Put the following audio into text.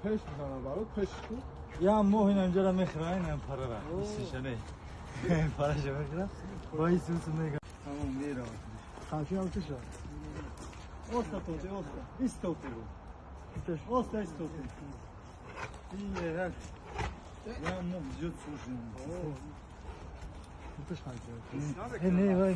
Пеш мизанам барот, пеш ку. Я моҳ ин инҷара мехӯра, ин парара. Исишане. Параша мехӯра. Ба исус мега. Тамом меравад. Қамчи ам чиша? Оста тоти, оста. Истоти. Оста истоти. И як. Я моҳ зиёд слушаю. Таш қамчи. Не, вай.